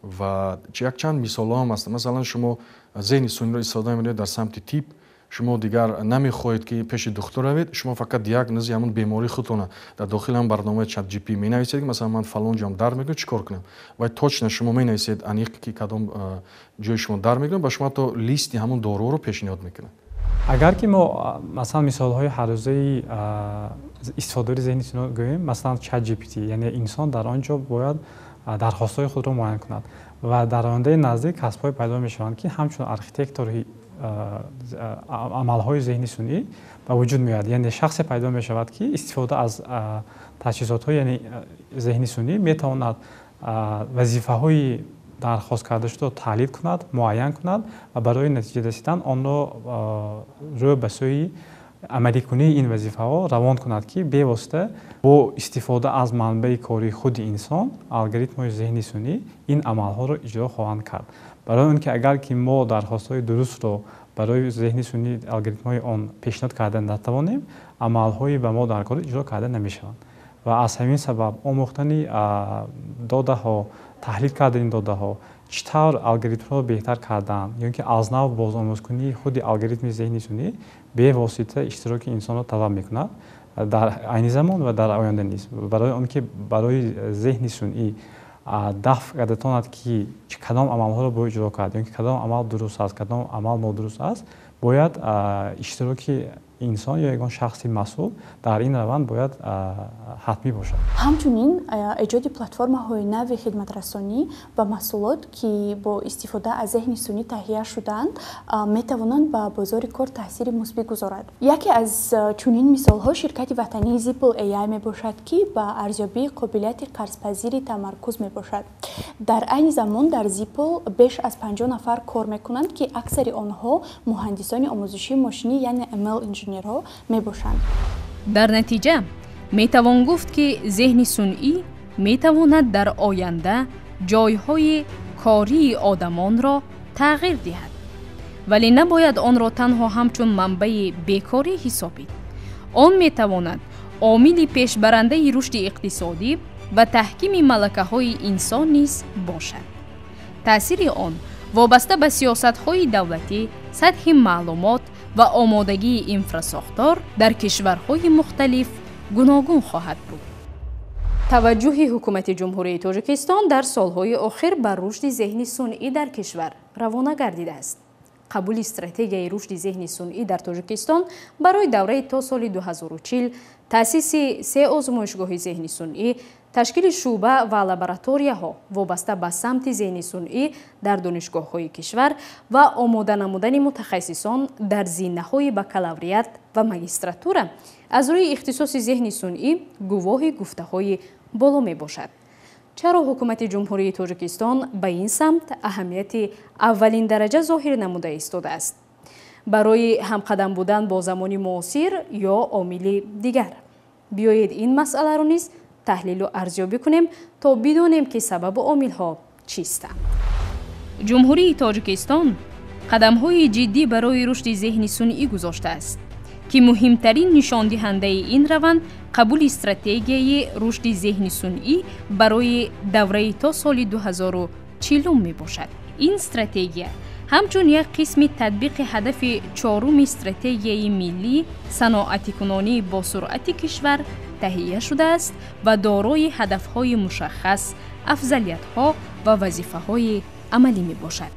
D: ва якчанд мисолҳо ҳам ҳастанд. Масалан, шумо зеҳни сунъиро истифода мебаред дар самти тиб, шумо дигар намехоҳед ки пеши духтур равед, шумо фақат диагнози ҳамон бемории худтона дар дохили ҳам барномаи ChatGPT менависед, ки масалан ман фалон ҷом дард мекунам, чӣ кор кунам, ва точно шумо менависед аниқ ки кадом ҷои шумо дард мекунад, ба шумо ҳатто листи ҳамон доруҳоро пешниҳод мекунад.
B: Агар ки мо масалан мисолҳои ҳаррӯзаи истифодаи зеҳни сунъӣ гӯем, масалан ChatGPT, яъне инсон дар он ҷо бояд дархостҳои худро муайян кунад ва дар ояндаи наздик касбҳое пайдо мешаванд, ки ҳамчун архитектори амалҳои зеҳни сунъӣ ба вуҷуд меояд. Яъне шахсе пайдо мешавад, ки истифода аз таҷҳизотҳои яъне зеҳни сунъӣ метавонад вазифаҳои дархост карда шударо таҳлил кунад, муайян кунад ва барои натиҷа расидан онро рӯ ба сӯи амаликунии ин вазифаҳо равон кунад, ки бевосита бо истифода аз манбаи кории худи инсон алгоритмҳои зеҳни сунъӣ ин амалҳоро иҷро хоҳанд кард. Барои он ки агар ки мо дархостҳои дурустро барои зеҳни сунъӣ алгоритмҳои он пешниҳод карда натавонем, амалҳои ба мо даркор иҷро карда намешаванд. Ва аз ҳамин сабаб омӯхтани додаҳо, таҳлил кардани додаҳо, чӣ тавр алгоритмҳоро беҳтар кардан ё ки аз нав бозомӯзкунии худи алгоритми зеҳни сунъӣ бевосита иштироки инсонро талаб мекунад дар айни замон ва дар оянда низ. Барои он ки барои зеҳни сунъӣ дафъ карда тонад ки кадом амалҳоро бояд иҷро кард ё ки кадом амал дуруст аст, кадом амал нодуруст аст, бояд иштироки инсон ё ягон шахси масъул дар ин раванд бояд ҳатмӣ бошад.
F: Ҳамчунин эҷоди платформаҳои нави хидматрасонӣ ва маҳсулот, ки бо истифода аз зеҳни сунъӣ таҳия шудаанд, метавонанд ба бозори кор таъсири мусбӣ гузорад. Яке аз чунин мисолҳо ширкати ватании Zipl AI мебошад, ки ба арзёбии қобилияти қарзпазирӣ тамаркуз мебошад. Дар айни замон дар Zipl беш аз 50 нафар кор мекунанд, ки аксари онҳо муҳандисони омӯзишии мошинӣ, яъне ML инженерҳо мебошанд.
A: Дар натиҷа метавон гуфт, ки зеҳни сунъӣ метавонад дар оянда ҷойҳои кории одамонро тағйир диҳад, вале набояд онро танҳо ҳамчун манбаи бекорӣ ҳисобид. Он метавонад омили пешбарандаи рушди иқтисодӣ ва таҳкими малакаҳои инсон низ бошад. Таъсири он вобаста ба сиёсатҳои давлатӣ, сатҳи маълумот ва омодагии инфрасохтор дар кишварҳои мухталиф гуногун хоҳад буд. Таваҷҷӯҳи ҳукумати Ҷумҳурии Тоҷикистон дар солҳои охир ба рушди зеҳни сунъӣ дар кишвар равона гардидааст. Қабули стратегияи рушди зеҳни сунъӣ дар Тоҷикистон барои давраи то соли 2040, таъсиси 3 озмоишгоҳи зеҳни сунъӣ, ташкили шӯъба ва лабораторияҳо вобаста ба самти зеҳни сунъӣ дар донишгоҳҳои кишвар ва омода намудани мутахассисон дар зинаҳои бакалавриат ва магистратура аз рӯи ихтисоси зеҳни сунъӣ гувоҳи гуфтаҳои боло мебошад. Чаро ҳукумати Ҷумҳурии Тоҷикистон ба ин самт аҳамияти аввалин дараҷа зоҳир намуда истодааст? Барои ҳамқадам будан бо замони муосир ё омили дигар? Биёед ин масъаларо низ таҳлилу арзёбӣ кунем, то бидонем, ки сабабу омилҳо чистанд. Ҷумҳурии Тоҷикистон қадамҳои ҷиддӣ барои рушди зеҳни сунъӣ гузоштааст, ки муҳимтарин нишондиҳандаи ин раванд қабули стратегияи рушди зеҳни сунъӣ барои давраи то соли 2040 мебошад. Ин стратегия ҳамчун як қисми татбиқи ҳадафи чоруми стратегияи миллӣ саноатикунонӣ бо суръати кишвар таҳия шудааст ва дорои ҳадафҳои мушаххас, афзалиятҳо ва вазифаҳои амалӣ мебошад.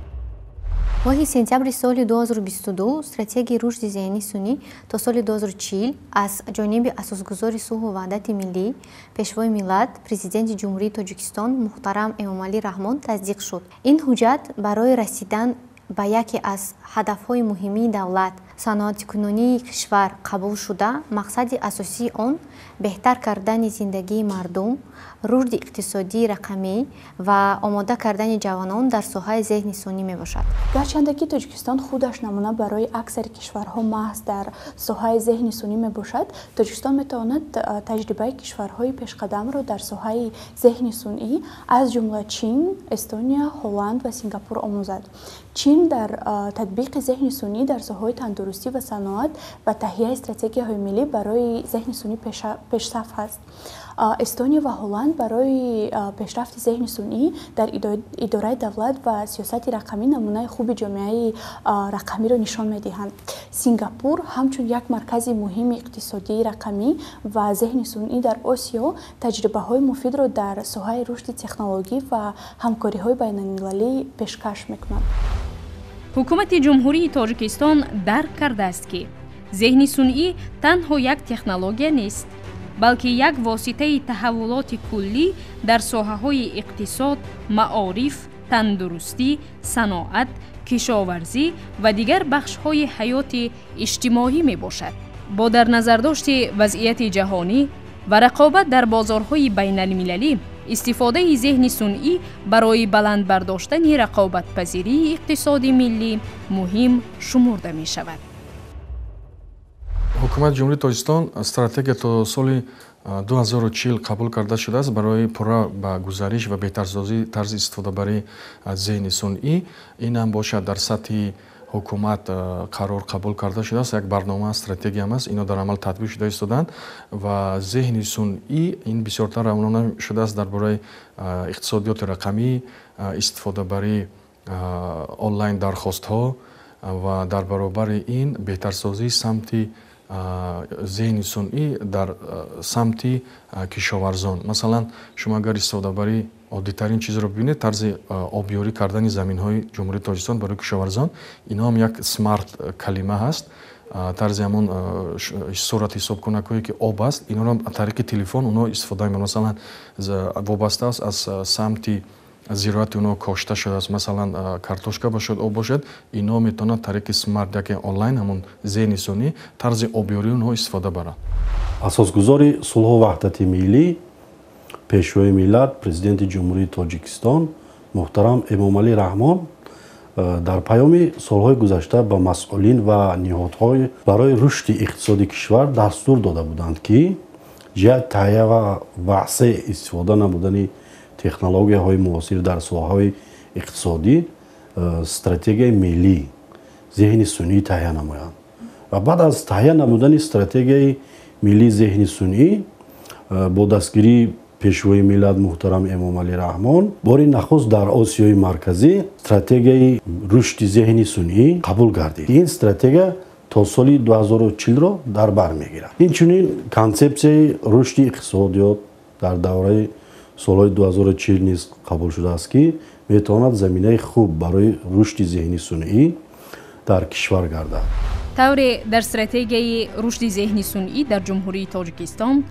C: Моҳи сентябри соли 2022 стратегияи рушди зеҳни сунъӣ то соли 2040 аз ҷониби асосгузори сулҳу ваҳдати миллӣ, пешвои миллат, президенти Ҷумҳурии Тоҷикистон муҳтарам Эмомалӣ Раҳмон тасдиқ шуд. Ин ҳуҷҷат барои расидан ба яке аз ҳадафҳои муҳимии давлат, саноатикунонии кишвар қабул шуда, мақсади асосии он беҳтар кардани зиндагии мардум, рушди иқтисодии рақамӣ ва омода кардани ҷавонон дар соҳаи зеҳни сунъӣ мебошад.
F: Гарчанде ки Тоҷикистон худаш намуна барои аксари кишварҳо маҳз дар соҳаи зеҳни сунъӣ мебошад, Тоҷикистон метавонад таҷрибаи кишварҳои пешқадамро дар соҳаи зеҳни сунъӣ, аз ҷумла Чин, Эстония, Ҳолланд ва Сингапур омӯзад. Чин дар татбиқи зеҳни сунъӣ дар соҳаҳои тандурустӣ ва саноат ва таҳияи стратегияҳои миллӣ барои зеҳни сунъӣ пешсаф ҳаст. Эстония ва Ҳолланд барои пешрафти зеҳни сунъӣ дар идораи давлат ва сиёсати рақамӣ намунаи хуби ҷомеаи рақамиро нишон медиҳанд. Сингапур ҳамчун як маркази муҳими иқтисодии рақамӣ ва зеҳни сунъӣ дар Осиё таҷрибаҳои муфидро дар соҳаи рушди технологӣ ва ҳамкориҳои байналмилалӣ пешкаш мекунад.
A: Ҳукумати Ҷумҳурии Тоҷикистон дарк кардааст, ки зеҳни сунъӣ танҳо як технология нест, балки як воситаи таҳаввулоти куллӣ дар соҳаҳои иқтисод, маориф, тандурустӣ, саноат, кишоварзӣ ва дигар бахшҳои ҳаёти иҷтимоӣ мебошад. Бо дар назардошти вазъияти ҷаҳонӣ ва рақобат дар бозорҳои байналмилалӣ, истифодаи зеҳни сунъӣ барои баланд бардоштани рақобатпазирии иқтисоди миллӣ муҳим шумурда мешавад.
D: Ҳукумати Ҷумҳурии Тоҷикистон стратегия то соли 2040 қабул карда шудааст барои пурра ба гузариш ва беҳтарсозии тарзи истифодабарии зеҳни сунъӣ. Ин ҳам бошад, дар сатҳи ҳукумат қарор қабул карда шудааст, як барнома, стратегиям аст, ино дар амал татбиқ шуда истодаанд. Ва зеҳни сунъӣ ин бисёртар равона шудааст дар бораи иқтисодиёти рақамӣ, истифодабарии онлайн дархостҳо ва дар баробари ин беҳтарсозии самти зеҳни сунъӣ дар самти кишоварзон. Масалан, шумо агар истифодабарии оддитарин чизро бибинед, тарзи обёрӣ кардани заминҳои Ҷумҳурии Тоҷикистон барои кишоварзон, ино ҳам як смарт калима ҳаст. Тарзи ҳамон сурат ҳисобкунакҳое ки об аст, инҳоро тариқи телефон онҳо истифода мебаранд. Масалан, вобаста аст аз самти зироати онҳо кошта шудааст, масалан, картошка бошад, об бошад, инҳо метавонанд тариқи смарт яке онлайн ҳамон зеҳни сунъӣ тарзи обёрии онҳо истифода баранд.
E: Асосгузори сулҳу ваҳдати миллӣ, Пешвои миллат, Президенти Ҷумҳурии Тоҷикистон муҳтарам Эмомалӣ Раҳмон дар паёми солҳои гузашта ба масъулин ва ниҳодҳои барои рушди иқтисоди кишвар дастур дода буданд, ки ҷиҳати таҳия ва васеъ истифода намудани технологияҳои муосир дар соҳаҳои иқтисодӣ стратегияи миллӣ зеҳни сунъӣ таҳия намоянд. Ва баъд аз таҳия намудани стратегияи миллии зеҳни сунъӣ бо дастгирии Пешвои миллат муҳтарам Эмомалӣ Раҳмон бори нахуст дар Осиёи Марказӣ стратегияи рушди зеҳни сунъӣ қабул гардид. Ин стратегия то соли 2040-ро дар бар мегирад. Инчунин консепсияи рушди иқтисодиёт дар давраи солҳои 2040 низ қабул шудааст, ки метавонад заминаи хуб барои рушди зеҳни сунъӣ дар кишвар гардад.
A: Тавре дар стратегияи рушди зеҳни сунъӣ дар Ҷумҳурии Тоҷикистон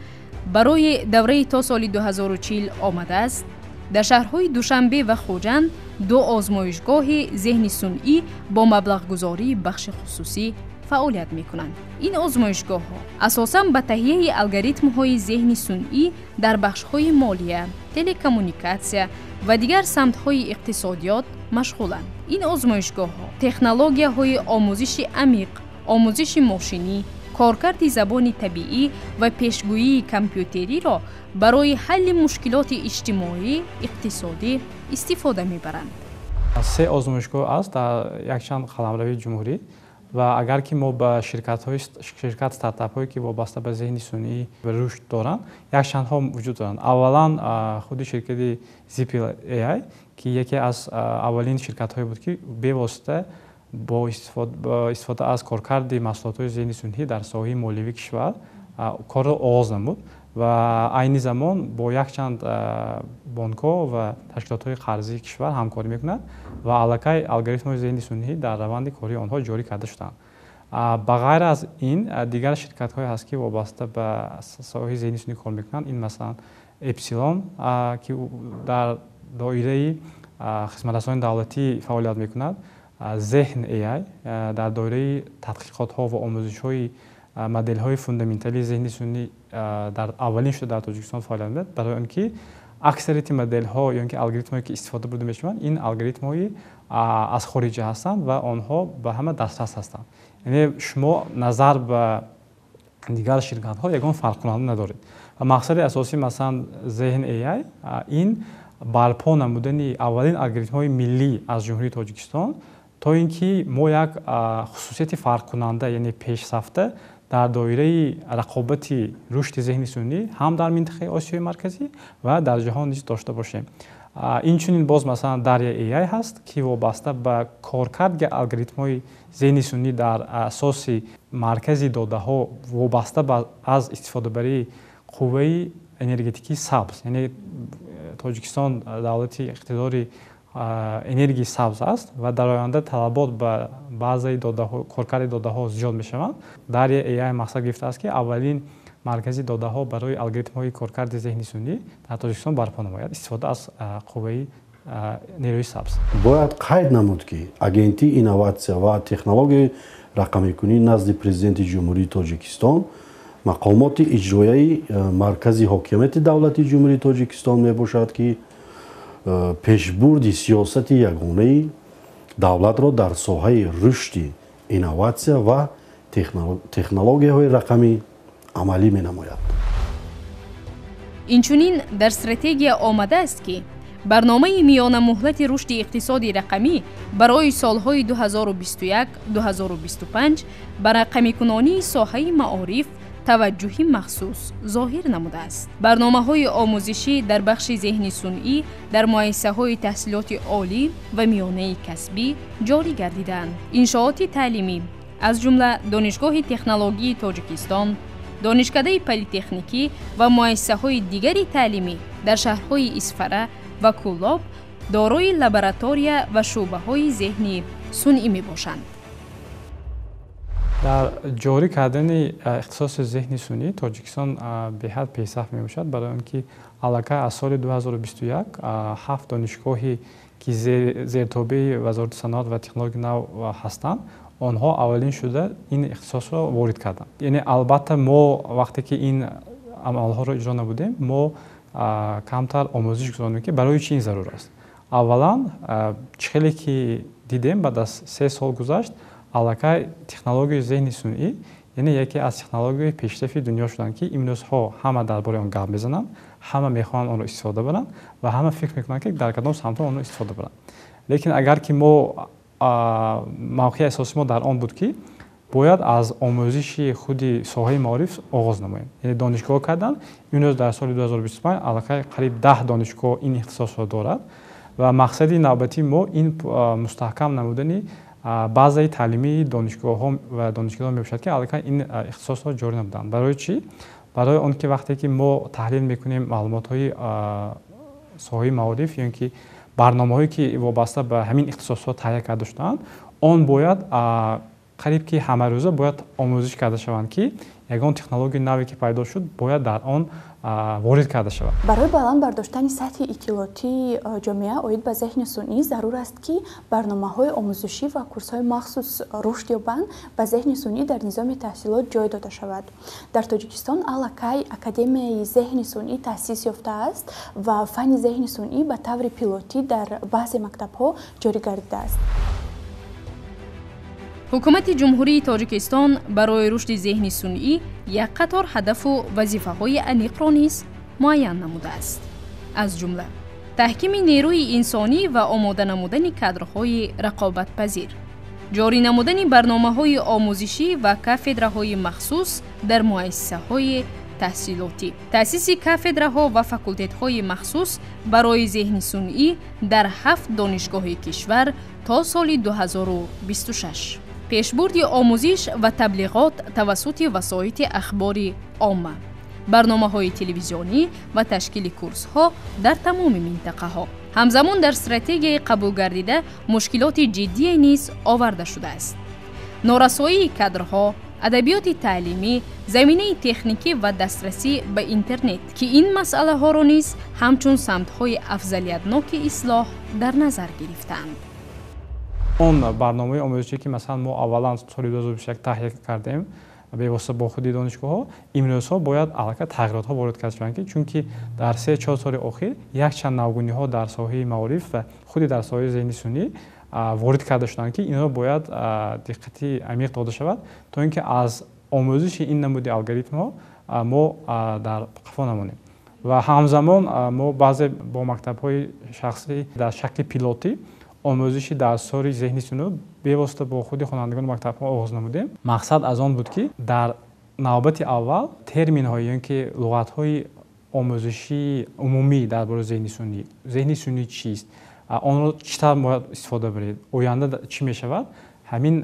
A: барои давраи то соли 2040 омадааст, дар шаҳрҳои Душанбе ва Хуҷанд ду озмоишгоҳи зеҳни сунъӣ бо маблағгузории бахши хусусӣ фаъолият мекунанд. Ин озмоишгоҳҳо асосан ба таҳияи алгоритмҳои зеҳни сунъӣ дар бахшҳои молия, телекоммуникатсия ва дигар самтҳои иқтисодиёт машғуланд. Ин озмоишгоҳҳо технологияҳои омӯзиши амиқ, омӯзиши мошинӣ, коркарди забони табиӣ ва пешгӯии компютериро барои ҳалли мушкилоти иҷтимоӣ, иқтисодӣ истифода мебаранд.
B: Се озмоишгоҳ аст дар якчанд қаламрави ҷумҳурӣ ва агар ки мо ба ширкат стартапҳое, ки вобаста ба зеҳни сунъӣ рушд доранд, якчандҳо вуҷуд доранд. Аввалан, худи ширкати Zipil AI, ки яке аз аввалин ширкатҳое буд, ки бевосита бо истифода аз коркарди маҳсулотҳои зеҳни сунъӣ дар соҳаи молиявии кишвар корро оғоз намуд ва айни замон бо якчанд бонкҳо ва ташкилотҳои қарзии кишвар ҳамкорӣ мекунад ва аллакай алгоритмҳои зеҳни сунъӣ дар раванди кории онҳо ҷорӣ карда шуданд. Ба ғайр аз ин, дигар ширкатҳое ҳаст, ки вобаста ба соҳаи зеҳни сунъӣ кор мекунанд. Ин, масалан, Эпсилон, ки дар доираи хизматрасонии давлатӣ фаъолият мекунад. Зеҳн AI дар доираи тадқиқотҳо ва омӯзишҳои моделҳои фундаменталии зеҳни сунъӣ дар аввалин шуда дар Тоҷикистон фаъолият мебарад, барои он ки аксарияти моделҳо ё ки алгоритмҳое ки истифода бурда мешаванд, ин алгоритмҳои аз хориҷа ҳастанд ва онҳо ба ҳама дастрас ҳастанд. Яъне шумо назар ба дигар ширкатҳо ягон фарқкунанда надоред. Ва мақсади асосӣ, масалан, Зеҳн AI ин барпо намудани аввалин алгоритмҳои миллӣ аз Ҷумҳурии Тоҷикистон, то ин ки мо як хусусияти фарқкунанда, яъне пешсафта дар доираи рақобати рушди зеҳни сунъӣ ҳам дар минтақаи Осиёи Марказӣ ва дар ҷаҳон низ дошта бошем. Инчунин боз, масалан, Дарья AI ҳаст, ки вобаста ба коркарди алгоритмҳои зеҳни сунъӣ дар асоси маркази додаҳо, вобаста аз истифодабарии қувваи энергетикии сабз, яъне Тоҷикистон давлати иқтидори энергияи сабз аст ва дар оянда талабот ба баъзаи додаҳо, коркарди додаҳо зиёд мешаванд. Дарья AI мақсад гирифтааст, ки аввалин маркази додаҳо барои алгоритмҳои коркарди зеҳни сунъӣ дар Тоҷикистон барпо намояд, истифода аз қувваи нерӯи сабз.
E: Бояд қайд намуд, ки Агентии инноватсия ва технологияи рақамикунӣ назди Президенти Ҷумҳурии Тоҷикистон мақомоти иҷрояи маркази ҳокимияти давлати Ҷумҳурии Тоҷикистон мебошад, ки пешбурди сиёсати ягонаи давлатро дар соҳаи рушди инноватсия ва технологияҳои рақамӣ амалӣ менамояд.
A: Инчунин дар стратегия омадааст, ки барномаи миёнамуҳлати рушди иқтисоди рақамӣ барои солҳои 2021-2025 ба рақамикунонии соҳаи маориф таваҷҷӯҳи махсус зоҳир намудааст. Барномаҳои омӯзишӣ дар бахши зеҳни сунъӣ дар муассисаҳои таҳсилоти олӣ ва миёнаи касбӣ ҷорӣ гардидаанд. Иншооти таълимӣ, аз ҷумла Донишгоҳи технологии Тоҷикистон, Донишкадаи политехникӣ ва муассисаҳои дигари таълимӣ дар шаҳрҳои Исфара ва Кӯлоб дорои лаборатория ва шӯъбаҳои зеҳни сунъӣ мебошанд.
B: Дар ҷорӣ кардани ихтисоси зеҳни сунъӣ Тоҷикистон беҳад пешсаф мебошад, барои он ки аллакай аз соли 2021 ҳафт донишгоҳе ки зертобеи Вазорати саноат ва технологияи нав ҳастанд, онҳо аввалин шуда ин ихтисосро ворид карданд. Яъне, албатта, мо вақте ки ин амалҳоро иҷро набудем, мо камтар омӯзиш гузаронем, ки барои чӣ ин зарур аст. Аввалан, чӣ хеле ки дидем, баъд аз 3 сол гузашт, аллакай технологияи зеҳни сунъӣ, яъне яке аз технологияи пешрафи дунё шуданд, ки имрӯзҳо ҳама дар бораи он гап мезананд, ҳама мехоҳанд онро истифода баранд ва ҳама фикр мекунанд, ки дар кадом самтҳо онро истифода баранд. Лекин агар ки мо мавқеи асосии мо дар он буд, ки бояд аз омӯзиши худи соҳаи маориф оғоз намоем, яъне донишгоҳ кардан. Имрӯз дар соли 2025 аллакай қариб 10 донишгоҳ ин ихтисосро дорад ва мақсади навбатии мо ин мустаҳкам намудани базаи таълимии донишгоҳҳо ва донишгоҳҳо мебошад, ки аллакай ин ихтисосро ҷорӣ намуданд. Барои чӣ? Барои он ки вақте ки мо таҳлил мекунем маълумотҳои соҳаи маориф ё ин ки барномаҳое ки вобаста ба ҳамин ихтисосҳо таҳия карда шудаанд, он бояд қариб ки ҳамарӯза бояд омӯзиш карда шаванд, ки ягон технологияи наве ки пайдо шуд, бояд дар он ворид карда шавад.
F: Барои баланд бардоштани сатҳи иттилоотии ҷомеа оид ба зеҳни сунъӣ зарур аст, ки барномаҳои омӯзишӣ ва курсҳои махсус рушд ёбанд ва зеҳни сунъӣ дар низоми таҳсилот ҷой дода шавад. Дар Тоҷикистон аллакай Академияи зеҳни сунъӣ таъсис ёфтааст ва фанни зеҳни сунъӣ ба таври пилотӣ дар баъзе мактабҳо ҷорӣ гардидааст.
A: Ҳукумати Ҷумҳурии Тоҷикистон барои рушди зеҳни сунъӣ як қатор ҳадафу вазифаҳои аниқро низ муайян намудааст, аз ҷумла таҳкими нерӯи инсонӣ ва омода намудани кадрҳои рақобатпазир, ҷорӣ намудани барномаҳои омӯзишӣ ва кафедраҳои махсус дар муассисаҳои таҳсилотӣ, таъсиси кафедраҳо ва факултетҳои махсус барои зеҳни сунъӣ дар ҳафт донишгоҳи кишвар то соли 2026, пешбурди омӯзиш ва таблиғот тавассути васоити ахбори омма, барномаҳои телевизионӣ ва ташкили курсҳо дар тамоми минтақаҳо. Ҳамзамон дар стратегияи қабулгардида мушкилоти ҷиддие низ оварда шудааст: норасоии кадрҳо, адабиёти таълимӣ, заминаи техникӣ ва дастрасӣ ба интернет, ки ин масъалаҳоро низ ҳамчун самтҳои афзалиятноки ислоҳ дар назар гирифтаанд.
B: Он барномаи омӯзишӣ, ки масалан мо аввалан соли 2021 таҳия кардем бевосита бо худи донишгоҳҳо, имрӯзҳо бояд аллакай тағйиротҳо ворид карда шаванд, ки чунки дар 3-4 соли охир якчанд навгуниҳо дар соҳаи маориф ва худи дар соҳаи зеҳни сунъӣ ворид карда шуданд, ки инҳо бояд диққати амиқ дода шавад, то ин ки аз омӯзиши ин намуди алгоритмҳо мо дар қафо намонем. Ва ҳамзамон мо баъзе бо мактабҳои шахсӣ дар шакли пилотӣ омӯзиши дарсҳои зеҳни сунъӣ бевосита бо худи хонандагони мактабҳо оғоз намудем. Мақсад аз он буд, ки дар навбати аввал терминҳо ё ин ки луғатҳои омӯзишии умумӣ дар бораи зеҳни сунъӣ, зеҳни сунъӣ чист, онро чӣ тавр бояд истифода баред, оянда чӣ мешавад, ҳамин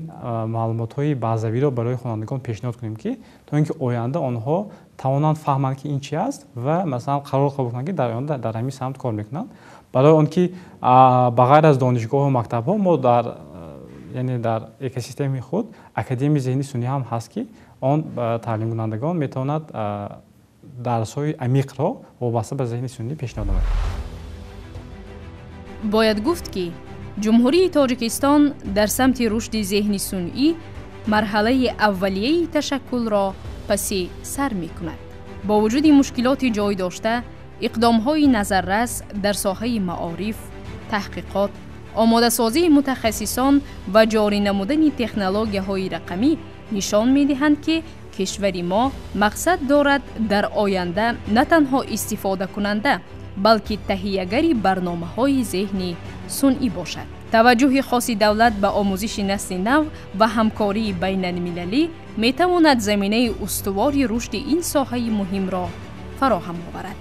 B: маълумотҳои баъзавиро барои хонандагон пешниҳод кунем, ки то ин ки оянда онҳо тавонанд фаҳманд, ки ин чи аст, ва масалан қарор қабул кунанд, ки дар оянда дар ҳамин самт кор мекунанд. Барои он ки ба ғайр аз донишгоҳу мактабҳо мо дар яъне дар экосистемаи худ Академияи зеҳни сунъӣ ҳам ҳаст, ки он таълимкунандагон метавонад дарсҳои амиқро вобаста ба зеҳни сунъӣ пешниҳод намояд.
A: Бояд гуфт, ки Ҷумҳурии Тоҷикистон дар самти рушди зеҳни сунъӣ марҳалаи аввалияи ташаккулро паси сар мекунад. Бо вуҷуди мушкилоти ҷой дошта, иқдомҳои назаррас дар соҳаи маориф, таҳқиқот, омодасозии мутахассисон ва ҷорӣ намудани технологияҳои рақамӣ нишон медиҳанд, ки кишвари мо мақсад дорад дар оянда на танҳо истифодакунанда, балки таҳиягари барномаҳои зеҳни сунъӣ бошад. Таваҷҷӯҳи хоси давлат ба омӯзиши насли нав ва ҳамкории байналмилалӣ метавонад заминаи устувори рушди ин соҳаи муҳимро фароҳам оварад.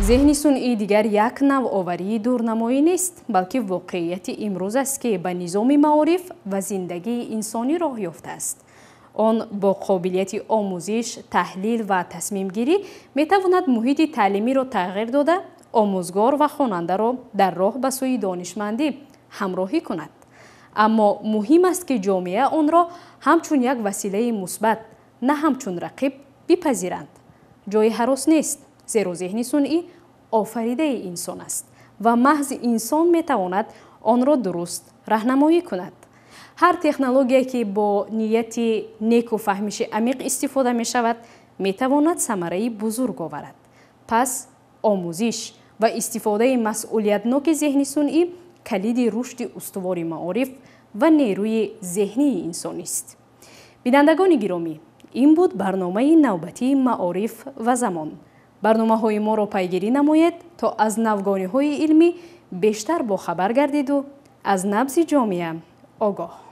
A: Зеҳни сунъӣ дигар як навоварии дурнамоӣ нест, балки воқеияти имрӯз аст, ки ба низоми маориф ва зиндагии инсонӣ роҳ ёфтааст. Он бо қобилияти омӯзиш, таҳлил ва тасмимгирӣ метавонад муҳити таълимиро тағйир дода, омӯзгор ва хонандаро дар роҳ ба сӯи донишмандӣ ҳамроҳӣ кунад. Аммо муҳим аст, ки ҷомеа онро ҳамчун як василаи мусбат, на ҳамчун рақиб бипазиранд. Ҷои ҳарос нест, зеро зеҳни сунъӣ офаридаи инсон аст ва маҳзи инсон метавонад онро дуруст раҳнамоӣ кунад. Ҳар технология, ки бо нияти неку фаҳмиши амиқ истифода мешавад, метавонад самараи бузург оварад. Пас омӯзиш ва истифодаи масъулиятноки зеҳни сунъӣ калиди рушди устувори маориф ва нерӯи зеҳнии инсонист. Бинандагони гиромӣ, ин буд барномаи навбатии «Маориф ва замон». Барномаҳои моро пайгирӣ намоед, то аз навгониҳои илмӣ бештар бохабар гардиду аз набзи ҷомеа огоҳ.